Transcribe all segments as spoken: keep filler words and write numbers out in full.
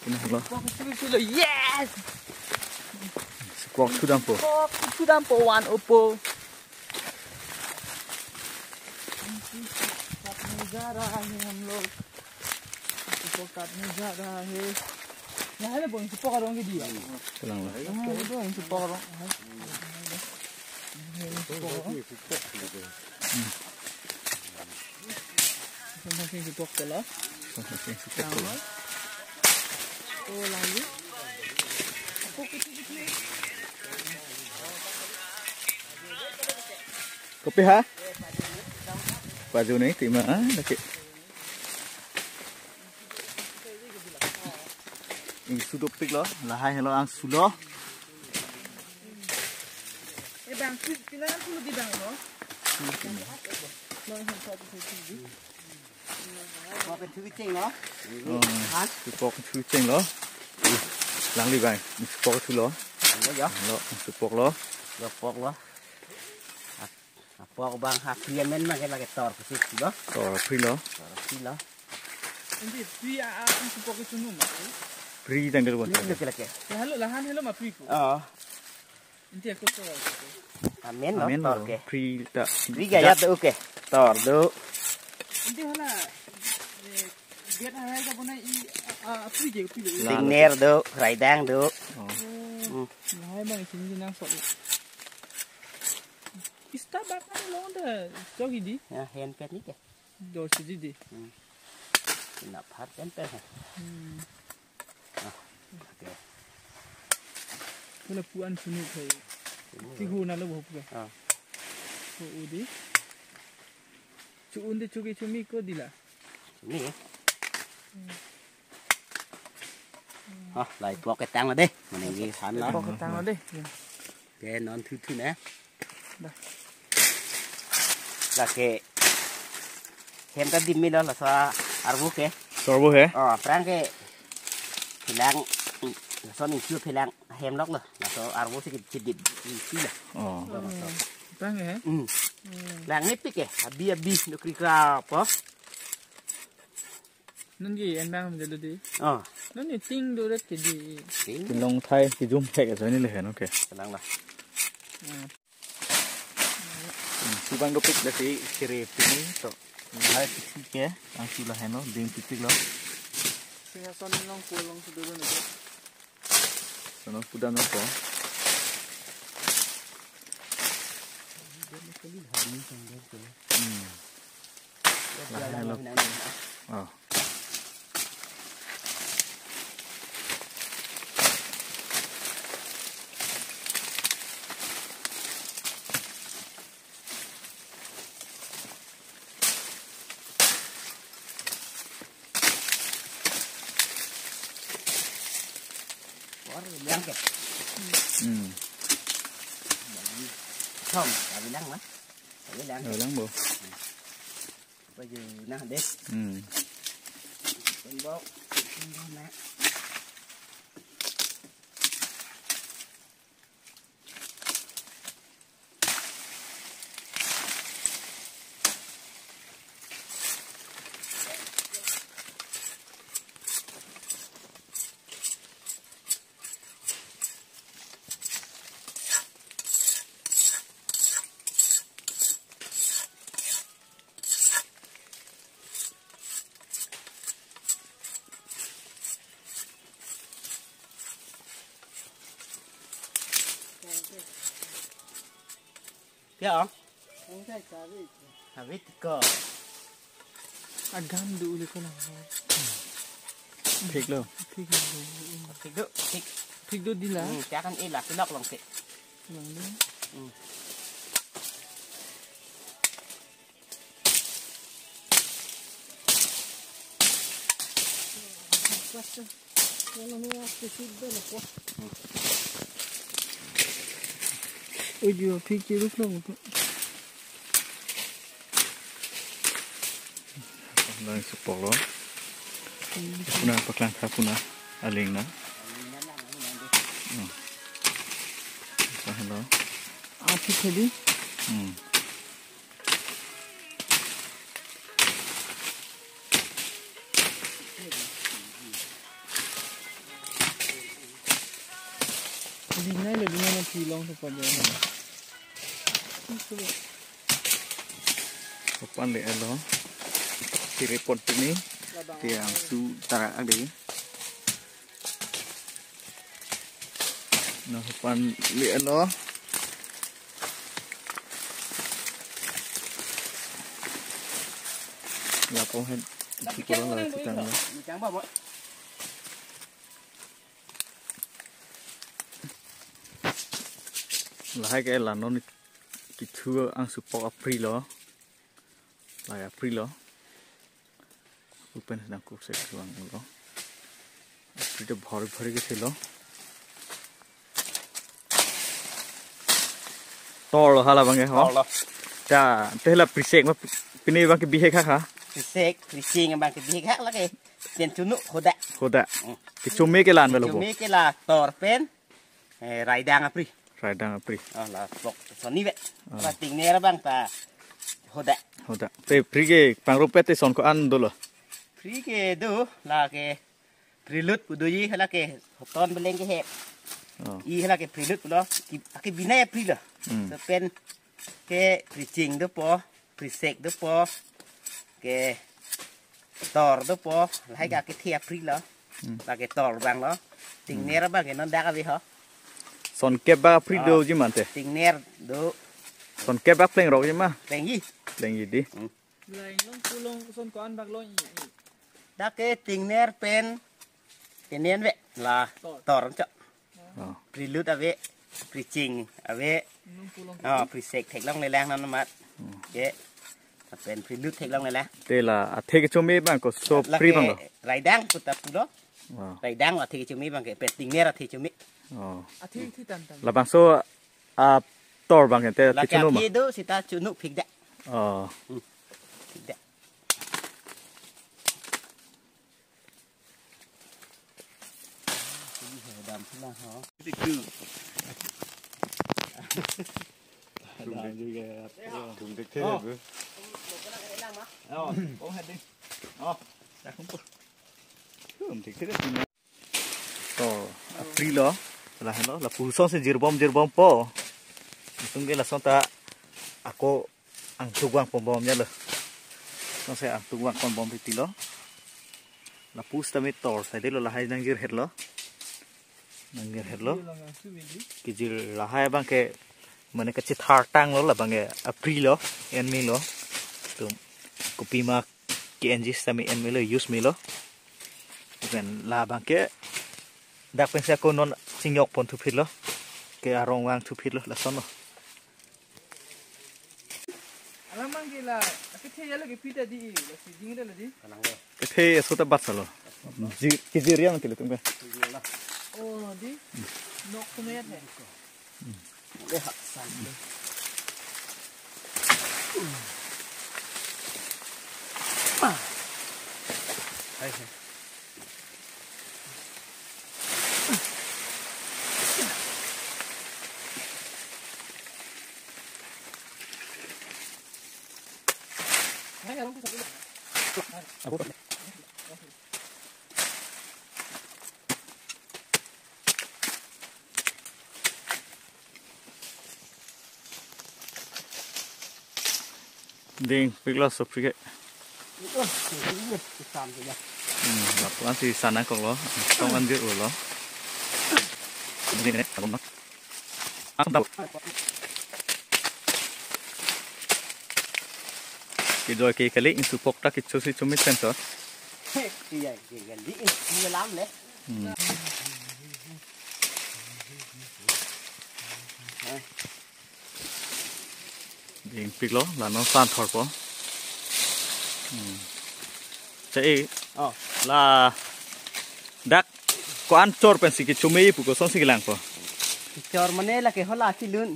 Kena lo. Sipok kethu lo, yes! Sipok kethu dampo. Sipok kethu dampo, one opo. काटने जा रहा है हम लोग। Sipok काटने जा रहा है. Lahai le bang sipok arong ke dia. Kelang lo. Lahai le bang sipok arong. Sipok arong. Sipok ke lo. Sipok ke lo. Oh, lagi. Kopi ha? Pajone tima, ah, lake. Ingsu dopik lo, lahai helo angsu lo. Eh, bang, pina kan di bang lo. Bang, Sipok kethu cheng lo. Oh, han? Sipok kethu cheng lo. Langli bang, sipok kethu lo. Lo ya. Lo, sipok lo. Lo pok lo. Apok bang ha pri amen ma ke lake tor kethu lo. Tor pri lo. Tor pri lo. Indi pri a, a, sipok kethu nu ma. Pri tang dulu. Pri lo ke lake. Lahai lo, lahai lo ma pri ko. Oh. Indi aku tor. Amen lo, amen tor lo. Ke. Pri ta. Pri gaya tu ke. Tor do. Indi hala, eh, gate hai ka bona i, a, a, pri je, pri lo. Lalo. Tingner do, raidang do. Oh. Hmm. Lahai bang sini nang sok. Ista bak kan lo da sok di. Ya, hand pad ni ke. Do si di di. Hmm. Ina phat pen pen. Hmm. Ah, okay. Hala pu-an sunu khai. Sunu. Ti hu na lo bo pu. Ah. Ko u di. Chu un di chu ki chu mi ko di la. Chu mi. Ah, lai pok ketang lo de. Mane ni han lo. Pok ketang lo de. Ya. Ke non thu thu ne. Dah. Lake hem ta dim mi lo laso arvo ke. Arvo he? Oh, aphrang ke phelang, laso ning chu phelang hem lok lo. Laso arvo si ke dim si lo. Oh. Aphrang he? Hmm. Hmm. Lang ni pik ke, abi abi do kri kra po. Non ke en bang jalo di. Oh. Non ni ting do ret ke di. Ting. Kelong thai kejum thek ajoine le hen, okay. Tenang lah. Hmm. Hmm, si bang dopik lasi kiri pini to. Hai pisi ke, angsu lahai lo, ding titik lo. Singhason nong pulang sudah dulu nih. Sono pudan lo ko. Hmm. Lahai lo. Oh. Por bilang ke. Hmm. Thom, ta bilang ma. Ta bilang. Ta bilang bo. Baju nah deh. Hmm. Tembok. Tembok na. Ya, Ong. Ong sai sabi. Sabi tiko. Agam do ule ko lang. Thik lo. Thik lo. Thik do, thik. Thik do di la. Hmm, kya kan ila, pilok long thik. Lang do. Hmm. Oi, jo, phik chiruk lo. Nang sipok lo. Puna paklang tha puna aling na. Hmm. Sa lo. Ah, phik hedi. Hmm. Dinai le dinai na pilong tu pada. Sopan le elo. Tiri pon pini. Tiang su tarak ade. Na sopan le elo. Lapu ahin. Kikurang la sitang la. Lahai ke la non kithu angsupok apri lo. Lahai apri lo. Upen sedang kuk sek ruang lo. Apri to bhari bhari ke thelo. Tor lo hala abang ke ho. Tor lo. Ta, te la prisek ma pini abang ke bihek ha ha. Prisek, prisek abang ke bihek ha lake. Pen chunu hoda. Hoda. Hmm. Kechome ke la-an velo bo. Chome ke la tor pen. Eh, raidang apri. Raidang apri. Oh, la pok soni ve. Oh. La tingner abang ta hoda. Hoda. Te pri ke pangrup pet te son ko-an dolo. Pri ke do lake prilut pu doji lake hoton beleng ke he. Oh. I lake prilut lo. Ki, ake binai apri lo. Hmm. So pen ke priching dopo, prisek dopo, ke tor dopo, lahai ke kethe apri lo, hmm, lake tor abang lo, tingner abang ke non dak ave ho. Son kep bak apri, ah, doji mante. Tingner do. Son kep bak pleng rok ji ma? Plengji. Plengji di. Hmm. Lai long pulong son ko-an bak lo i. Dak ke tingner pen kenen ve la tor. Tor cho. Oh. Prilut ave, priching ave. Nung pulong. Oh, prisek theklong lelang non mat. Hmm. Ke. Pen prilut theklong lelang. Te la athe kechome abang koso la pri abang ke lo. Raidang puta pulo. Oh. Raidang la athe kechome abang ke pen tingner athe chome. Oh. Athe thi tan tan. Labangso ator abang ke te la athe chunu ma? Athe do seta chunu phik da. Oh. Hmm. Phik da. Dam sila ho. Dam juga. Tum dik te bu. Oh, oh, hadi. Oh, dak kumpul. Tum dik te bu. To, apri lo, lahelo, lapuson si jirbom jirbom po. Itum ke lason ta ako angtuk vang pon bom ya lo. Lason si angtuk vang pon bom titi lo. Lapu sitame tor sai de lo, lahai nangjir het lo. Nangjir het lo. Kijir lahai abang ke mane kachethar tang lo, labang ke apri lo, en me lo. Tum kopi ma ke-enji sitame en me lo, use me lo. Pen labang ke dak pensi ako non chingjok pon thuphit lo. Ke arong vang thuphit lo, lason lo. Alamang ke la, akethe ya lo ke pita di, la si ding re la di. Kethe eso ta bat salo. Ji, kijir yang tile tum ke. Oh, di. Nok kuno ya the. Ding, pik lo sopri ke. Hmm, lapu-an si sana kok lo. Tong an dir lo. Ini ne, abang no. Ang tahu. Kejoi ke kali, insupok ta kecho si chumit sensor. Iya, iya, iya. Di, iya, lam le. Hmm. Ding pik lo, la non san thor po. Hmm. Che e. Oh. La dak ko-an chor pensi kecho me pu koson si kelang po. Chor mane lake hola kilun.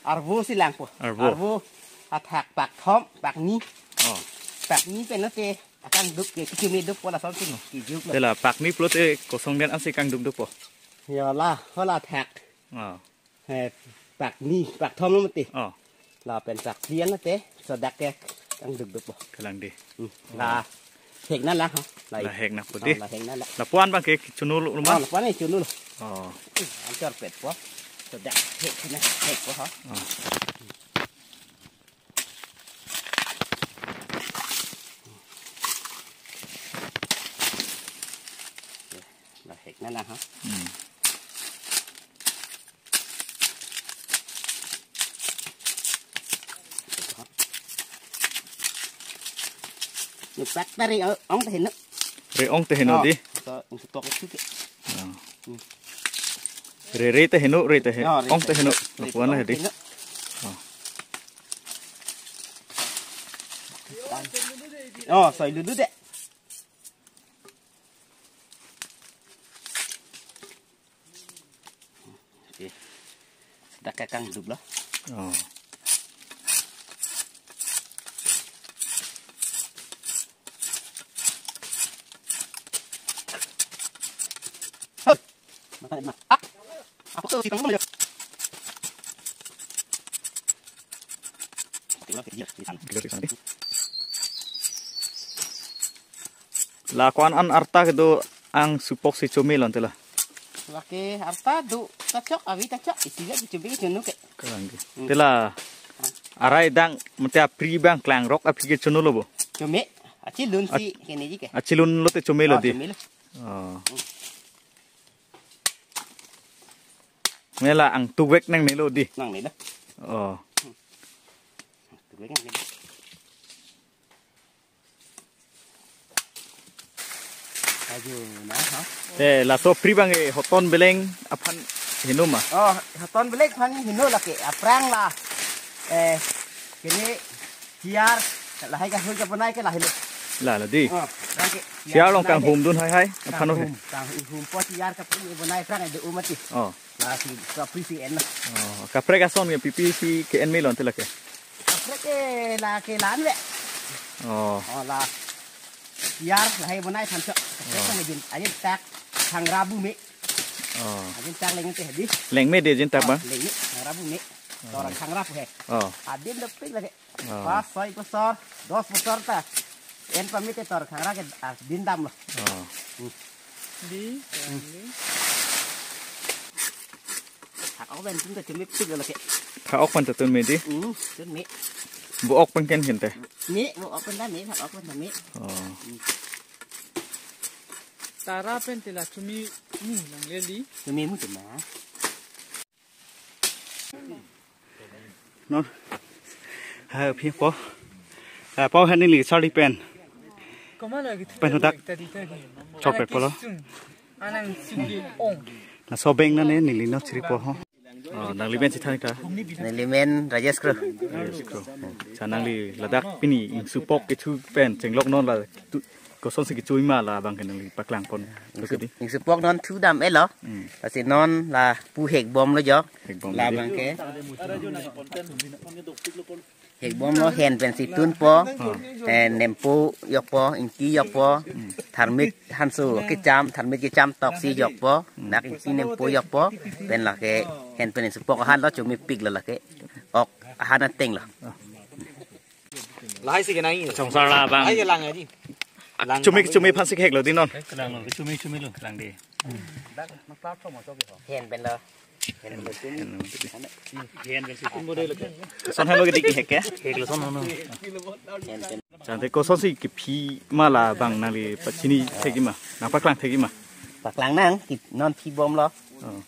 Arvo si lang po. Arvo. Arvo athak pak thom, pak ni. Oh. Pak ni pen lote akangduk ke kecho me duk po lason si. Kejuk lo. Te la pak ni pulote koson den ansi kangduk duk po. Ya la, hola thak. Oh. He, pak ni, pak thom lo mati. Oh. Lapen pak phli an te, so dak ke kangduk duk po. Kelang di. Hmm. La. Hek nanglang ho. La hek nangpo di. Oh, la hek nanglang. Lapu-an abang ke chunu lo ma? Oh, lapu-an chunu lo. Oh. Anchor petpo. So dak hek na hekpo ho. Oh. La hek nanglang ho. Hmm. Nangpak ta re-ong ta heno. Re-ong ta heno di. Oh, so, nangsutok itu ke. Oh. Hmm. Re re ta heno, re ta he-, oh, re ong ta ta heno. Heno. Lapu-an la di. Heno. Oh. Oh, soi lulu de. Oke. Seta kekang duk lo. Oh. Hop. Mata enak. Ah. Aku tuh si tanggung aja. Oke, oke, iya, di sana. Oke, di sana. La ko-an an arta kedo angsupok si chome lo ante la. Lake arta do ta chok, avi ta chok, isi ga chome chunu ke. Kalang ke. Hmm. Te la arai dang mate apri abang klangrok aphi ke chunu lo bo. Chome, achilun si kene ji ke. Achilun lote chome lo di. Oh, chome lo. Oh. Hmm. Mela angtuvek nangnelo di. Nangnelo. Oh. Hmm. Angtuvek nangnelo. Ajo na ha. Eh, laso apri abang ke hoton beleng aphan heno ma? Oh, hoton beleng aphan heno lake. Aphrang la. Eh, kene chair lahai kahui kabonai ke lahai lo. La, la di. Oh, aphrang ke chair along kanghumdun haihai aphan o he. Kanghum, kanghumpo chair kapri bonai aphrang do mati. Oh. Lasi kapri si en na. Oh, kaprek ason ke pi pi si ke-en me lo ante lake. Kaprek ke lake la-an ve. Oh. Oh, la. Chair lahai bonai than chok. Kaprek, oh, kan ajin, ajin tak thangra bu me. Oh. Ajin tak leng te di. Leng me di ajin tak, oh, bang? Leng me, thangra bu me. Oh. Tor thangra pu he. Oh. Adim dopik lake. Oh. Pas soi bosor, dos bosor ta en pamit te tor thangra ke, ah, din dam lo. Oh. Hmm. Di, hmm, di. Thak-ok pen tun ta chemepik lo lake. Thak-ok pen ta tun me di? Hmm, tun me. Bo-ok pen ken ken te? Me, bo-ok pen ta me, thak-ok pen ta me. Oh. Hmm. Tara pen te la chumi mu lang le di. Chumi mu te ma. Non. Ha, aphi po. Ha, po hani li charli pen. Pen hudak. Chok pet po lo. Anang sugi ong. Laso abang nane neli non chiri po ho. Oh, nangli men chithang ta. Neli men Rajesh Kro. Rajesh Kro. Sa nangli ladak pini ingsupok kecho pen chenglok non la tu, kosonsi kecho ma la abang ke nangli paklang pon. Ingsu-, ingsupok non thu dam-et lo. Hmm. Lasi non lapu hek bom lo jo. Hek bom lo. La abang ke. Hek bom lo, hen pensi tunpo. Oh. Eh, nempo jokpo, ingti jokpo. Hmm. Tharmik hanso kecham, tharmik kecham toksi jokpo. Hmm. Dak ingti nempo jokpo. Pen lake hen pen supok ahan lo chomepik lo lake. Ok ahan ateng lo. Oh. Lahai si kenang i. Chongsar la abang. Lahai kelang aji. Lang, chumi, lang, chumi aphan si hek lo di non. Kelang lo, chumi, chumi lo, kelang di. Hen pen lo. Hen pen lo chumi. Hen pen lo chumi. Hen pen si tum mo de lo ke. Son halo ke di ke hek ke? Hek lo son halo. Hen pen. Chante kosonsi kephi ma la abang nangli pachini thek-i ma. Nangpaklang thek-i ma. Paklang nang, ki-, non phi bom lo. Oh.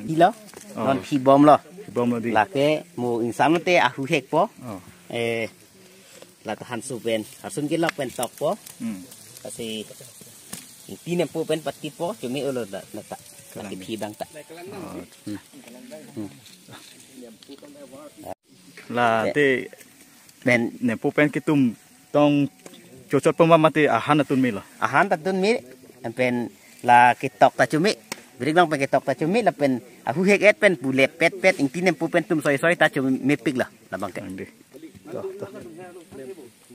Phi lo? Oh. Non phi bom lo. Phi bom lo di. Lake mo ingsamlo te ahu hekpo. Oh. Eh, la ta hanso pen, hanso kelok pen tokpo. Hmm. Lasi ingti nempo pen patipo, chumi ulo da, na ta. Lake phi abang ta. Oh. Hmm. Hmm. La te pen nempo pen kitum tong chochot pama mate ahan atun me lo. Ahan ta tun me, pen la ketok ta chumi. Birik long pen ketok ta chumi, lapen ahu hek-et pen pulet pet pet ingti nempo pen tum soi soi ta chumepik lo, labang ke. Ang di. To, to.